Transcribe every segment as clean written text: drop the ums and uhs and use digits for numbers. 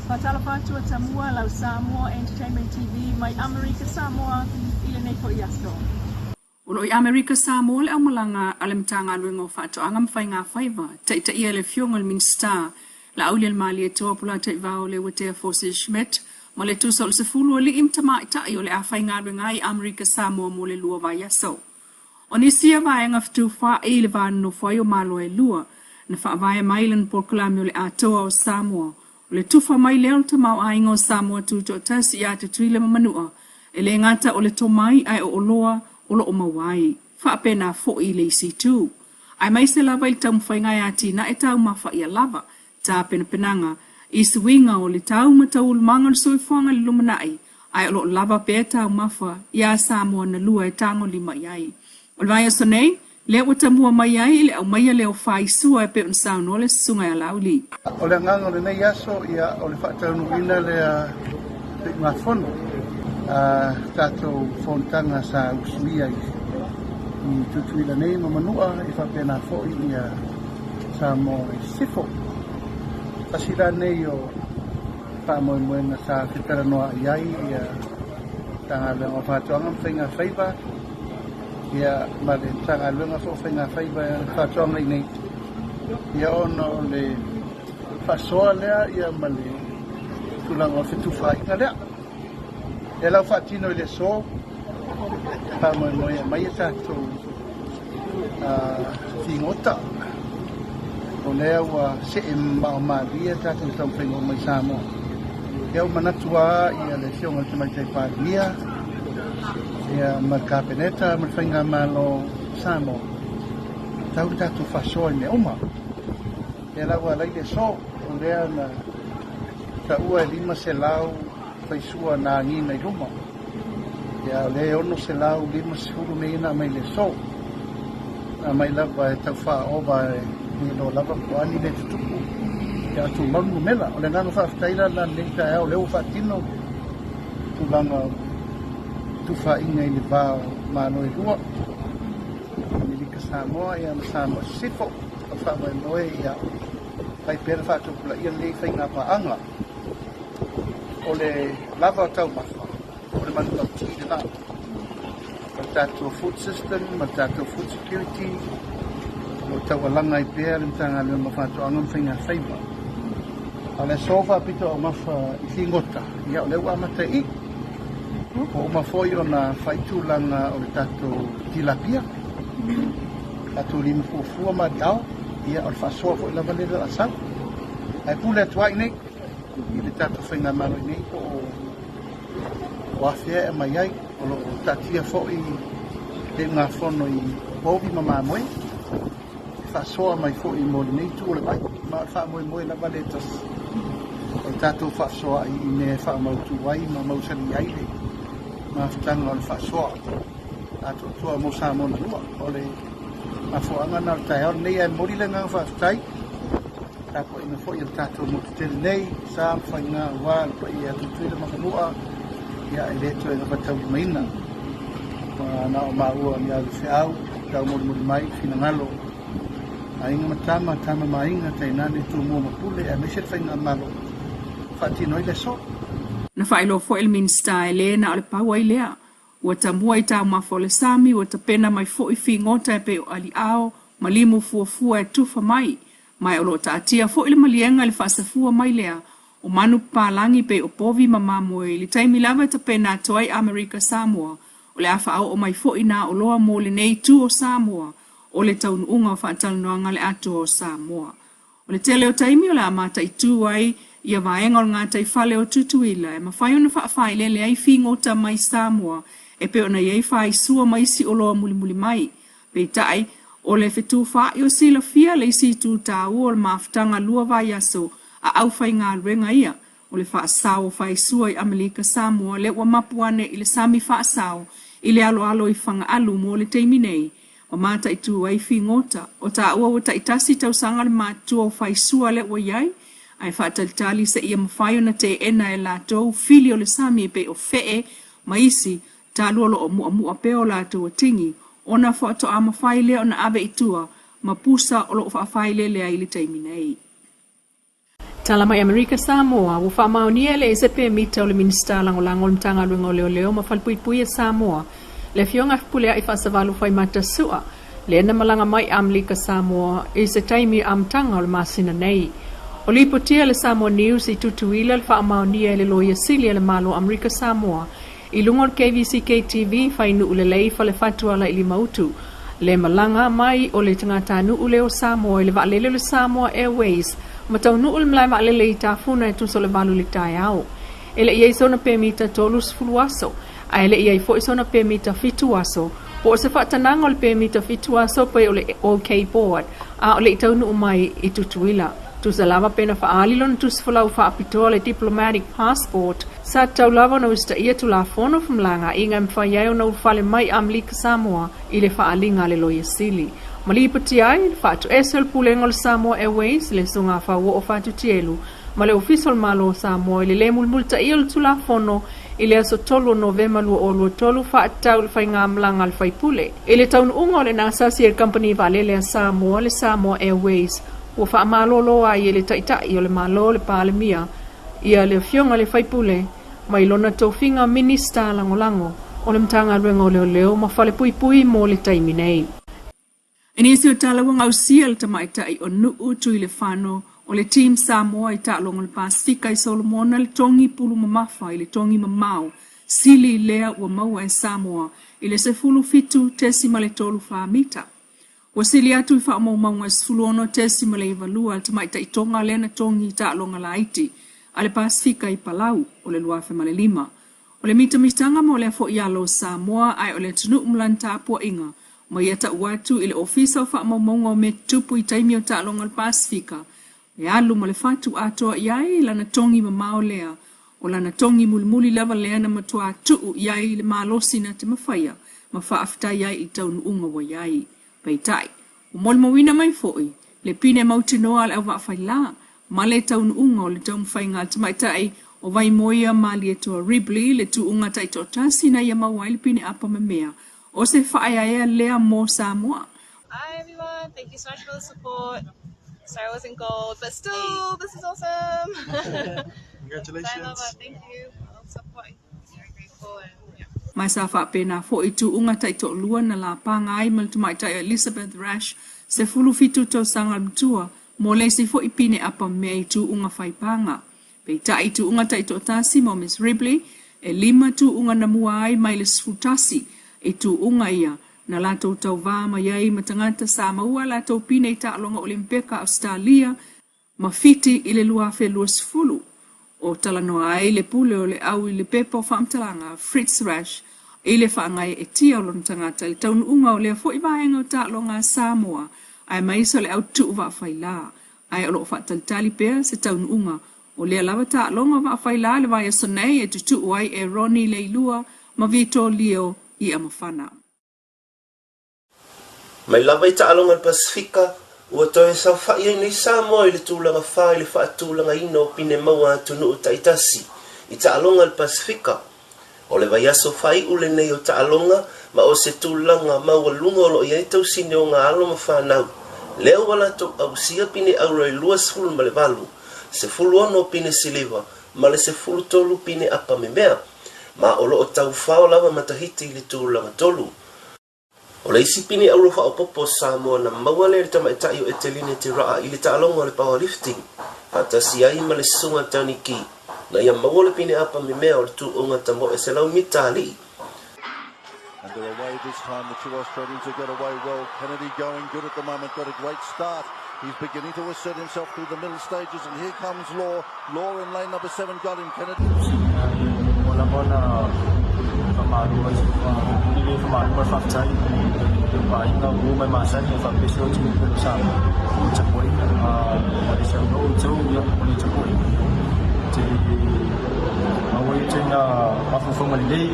Faatalofa atu a Tamua lau Samoa Entertainment TV mai Amerika Samoa i lenei foi aso. O lo o i Amerika Samoa le aumalaga a le Matagaluega o Faatoaga ma Faiga Faiva, taitaia e le Afioga i le Minisita Laaulialemalietoa Polataivao Leuatea Forsyth Schmidt ma le tusa o le 10 alii ma tamaitai o le a faigaluega ai i Amerika Samoa mo le lua vaiaso. O nisi ia vaega fetufaai i le va nonofo ai o Malo e lua, na faavae mai lana polokalame o le Atoa o Samoa, o le tufa mai lea o le tamaoaiga o Samoa Tutoatasi ia Tutuila ma Manua, e le gata o le tomai ae o oloa o lo o maua ai. Faapena foi i le isi itu. Aemaise lava i le taumafaiga e atinae taumafa ia lava tapenapenaga i suiga o le tau ma tauulumaga o le soifuaga i le lumanai, ae o lo o lava pea taumafa iā Samoa na lua e tagolima i ai. O le vaiaso nei, lea ua tamua mai ai i le aumaia lea o faisua e pei ona saunoa le Susuga ia Laauli. O le agaga o lenei aso, ia, o le faataunuuina lea iugafono a tatou fonotaga sa usuia i Tutuila nei ma Manua, e faapena foi ia Samoa i Sisifo. Tasi la nei o faamoemoega sa fetalanoa i ai ia Matagaluega o Faatoaga ma Faiga Faiva ia ma le Matagaluega foi o Faiga Faiva Faatoaga i nei ia ona o le faasoa lea ia ma le tulaga o le fetufaaiga lea. Lea la ua faatino i le aso, faamoemoe e aumai a tatou figota, o lea ua see mamao malie tatou taumafaiga uma i Samoa. Ia ua manatu lava ia le Afioga i le Tamaitai Palemia ia ma le Kapeneta ma le Faigamalo o Samoa, tatau ona tatou faasoa i mea uma. Lea la ua ala ai le aso, o lea na taua e 500 faisua na agiga i luma. Ia, o lea e 650 mea ia na aumai i le aso. Na aumai lava e tau faaova e le iloa lava po o a ni mea tutupu. Ia, a tumau le numera. O le agaga faafetai la lena i lenei taeao o lea ua faatino tulaga o tufaaiga i le va o Malo e lua, Amerika Samoa ia ma Samoa i Sisifo. O le faamoemoe ia fai pea le faatupulaia lenei faigapaaga. O le lava o taumafa, o le manulauti lena. O le tatou food system ma le tatou food security, o lo o taualaga ai pea le Matagaluega o Faatoaga ma Faiga Faiva. A o le aso faapito aumafa i figota, ia o lea ua amata i i. Ua uma foi ona fai tulaga o le tatou tilapia, tatou limu fuafua ma aliao, ia o le faasoa foi lava lea o le a sau. Ae pule atu ai nei i le tatou faigamalo i nei po o afea e aumai ai. O lo o taatia foi le ugafono i povi ma mamoe e faasoa mai foi mo lenei itu o le vai. Ma o le faamoemoe lava lea e tasi o le tatou faasoaai i mea e faamautu ai ma mausali ai le mafutaga o le faasoa atoatoa mo Samoa na lua. O le mafuaaga lena o le taeao lenei ae momoli le agaga faafetai tapuaiga foi a le tatou motu tele nei, sa ma faiga aua le paia ia Tutuila ma Manua, ia e le toe gafataulimaina. Ua na o maua ni au feau, taumolimoli mai finagalo aiga ma tama, tama ma aiga, tainane Tumua ma Pule, aemaise le faigamalo faatino ai le aso. Na faailoa foi e le Minisita e le na o le pau ai lea Ua tamua i taumafa o le sami, ua tapena mai foi figota e pei o aliao ma limu fuafua e tufa mai, ma e o lo o taatia foi le maliega i le faasafua mai lea o manu papalagi pei o povi ma mamoe i le taimi lava e tapena atu ai Amerika Samoa o le a faaoo mai foi nā oloa mo lenei itu o Samoa o le taunuuga o faatalanoaga a le Atoa o Samoa. O le tele o taimi o le a mataitu ai ia vaega o le gataifale o Tutuila e mafai ona faafailele ai figota mai Samoa e pei ona i ai faisua ma isi oloa mulimuli mai. Peitai, o le fetufaai o silafia le isi itu taua o le mafutaga lua vaiaso a aufaigaluega ia, o le faasao o faisua i Amelika Samoa lea ua mapu ane i le sami faasao i le aloalo i Fagaalu mo le taimi nei Ua mataitu ai figota, o taua ua taitasi tausaga le matutua o faisua lea ua i ai, ae faatalitali seia mafai ona teena e latou fili o le sami e pei o fee ma isi talu o lo o muamua pea o latou atigi, ona faatoa mafai lea ona ave i tua ma pusa o lo o faafailele ai i le taimi nei. Tala mai Amerika Samoa, ua faamaonia e le ese pemita o le Minisita Lagolago o le Matagaluega o Leoleo ma Falepuipui a Samoa, le Afioga Fepuleai Faasavalu Faimata Su'a, lea na malaga mai i Amerika Samoa i se taimi amataga o le masina nei. O lipotia le Samoa News i Tutuila le faamaonia e le Loia Sili a le Malo o Amerika Samoa i luga o le KVCK TV Fainuu Lelei Falefatu Alailima-Utu le malaga mai o le tagatanuu lea o Samoa i le vaalele o le Samoa Airways ma taunuu le malae vaalele i Tafuna e tusa o le 8 i le taeao. E le i i ai sona pemita 30 aso, ae le i i ai foi sona pemita 7 aso, po o se faatanaga o le pemita 7 aso pei o le OK Board, a o le i taunuu mai i Tutuila. Tusa lava pe na faaali lona tusi folau faapitoa le Diplomatic Passport, sa tatau lava ona usitaia Tulafono Femalagaaiga e mafai ai ona ulufale mai i Amerika Samoa i le faaaliga a le Loia Sili. Ma lipotia ai le faatoese o le Pulega o le Samoa Airways, le Susuga Fauoo Fatutielu, ma le Ofisa o le Malo o Samoa i le le mulimulitaia o le Tulafono i le aso 3 o Novema 2023 faatatau i le faigamalaga a le faipule. I le taunuuga o le nasasi e le kamupani vaalele a Samoa, le Samoa Airways, ua faamalolo ai e le Taitai o le Malo le Palemia ia le Afioga i le Faipule mai lona tofiga Minista Lagolago o le Matagaluega o Leoleo ma Falepuipui mo le taimi nei. I nisi o tala ua gausia le tamaitai o Nu'u Tuilefano o le Team Samoa i taaloga o le Pasefika i Solomona le togi pulu mamafa i le togi mamao sili lea ua maua e Samoa i le 17.34 mita. Ua sili atu i faamaumauga e 16.92 a le tamaitai Toga lea na togi i taaloga laiti a le Pasefika i Palau o le 2005. O le mitamitaga mo lea foi alo o Samoa ae o le atunuu ma lana tapuaiga ma ia tau atu i le Ofisa o Faamaumauga o Mea Tutupu i taimi o taaloga o le Pasefika e alu ma le fatu atoa i ai lana togi mamao lea, o lana togi mulimuli lava lea na matuā tuu i ai le malosi na te mafaia ma faafetai ai i le taunuuga ua i ai. Peitai, ua molimauina mai foi le pine mautinoa a le auvaafailā ma le taunuuga o le taumafaiga a le tamaitai o Vaimoea Malietoa Ribley le tuuga taitoatasi na ia maua ai le pine apa memea o se faaeaea lea mo Samoa. Hi everyone, thank you so much for the support. Sorry I wasn't gold, but still, this is awesome. Congratulations. Thank you for all the support. Very grateful and yeah. Ma sa faapena foi tuuga taitoalua na lapaga ai ma le tamaitai o Elizabeth Rash, 17 tausaga le matua, mo le isi foi pine apa mea i tuuga faipaga. Peitai i tuuga taitoatasi mo Miss Ribley, e lima tuuga na mua ai mai le 11 i tuuga ia na latou tauvā mai ai ma tagata sa maua a latou pine i taaloga Olimpeka Ausetalia ma Fiti i le 2020. O talanoa ai le pule o le au i le pepa o faamatalaga a Fritz Rasch i le faagaeetia o lona tagata i le taunuuga o lea foi vaega o taaloga a Samoa aemaise o le au tuu vaafailā ae o lo o faatalitali pea se taunuuga o lea lava taaloga o vaafailā i le vaiaso nei e tutuu ai e Ronnie Leilua ma Vito Leo i Amafana. Mai lava i taaloga a le Pasefika, ua toe saofai ai nei Samoa i le tulaga fa i le faatulagaina o pine maua atunuu taitasi i taaloga a le Pasefika. O le vaiaso faaiu lenei o taaloga ma o se tulaga maualuga o lo o i ai tausini o ngā alo ma fanau, lea ua latou ausia pine auro e 28, 16 pine siliva ma le 13 pine apa memea, ma o lo o taufao lava ma Tahiti i le tulaga tolu. O le isi pine auro faaopoopo o Samoa na maua lea i le tamaitai o Eteline Te Raa i le taaloga o le powerlifting, faatasi ai ma le susuga Tony Key, na ia maua le pine apa memea o le tuuga tamoe 100 mita alii. And they're away this time, the two Australians have got away well. Kennedy going good at the moment, got a great start. He's beginning to assert himself through the middle stages, and here comes Law. Law in lane number 7 got him, Kennedy. Ua lava ona faamalo ai i le faamalo ma le faafetai i lou aiga ua oo mai masani e faapea se atunuu pei o Samoa i tapuaiga ma le saunoa outou ia o le tapuaiga te maua ai outou i nā mafaufauga lelei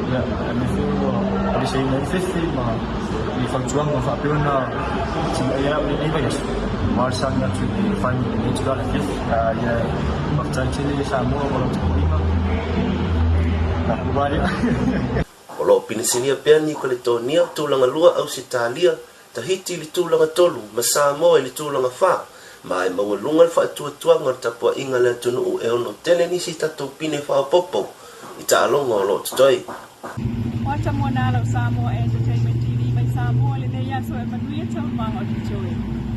ia aemaise foi ua aveseina ai fefe ma le fautuaga faapea ona tiaia au i lenei vaiaso aua le sagi atu i le final i lenei itula afiafi. Ia faafetai tele Samoa mo lau tapuaiga. Ua lea. O lo o pinisinia pea New Caledonia, tulaga lua, Ausetalia, Tahiti i le tulaga tolu, ma Samoa i le tulaga fa. Ma e maualuga le faatuatuaga o le tapuaiga a le atunuu e ono tele nisi tatou pine faaopoopo i taaloga o lo o totoe. Ua tamua nā lau Samoa Entertainment TV mai Samoa i lenei aso e manuia taualumaga o totoe.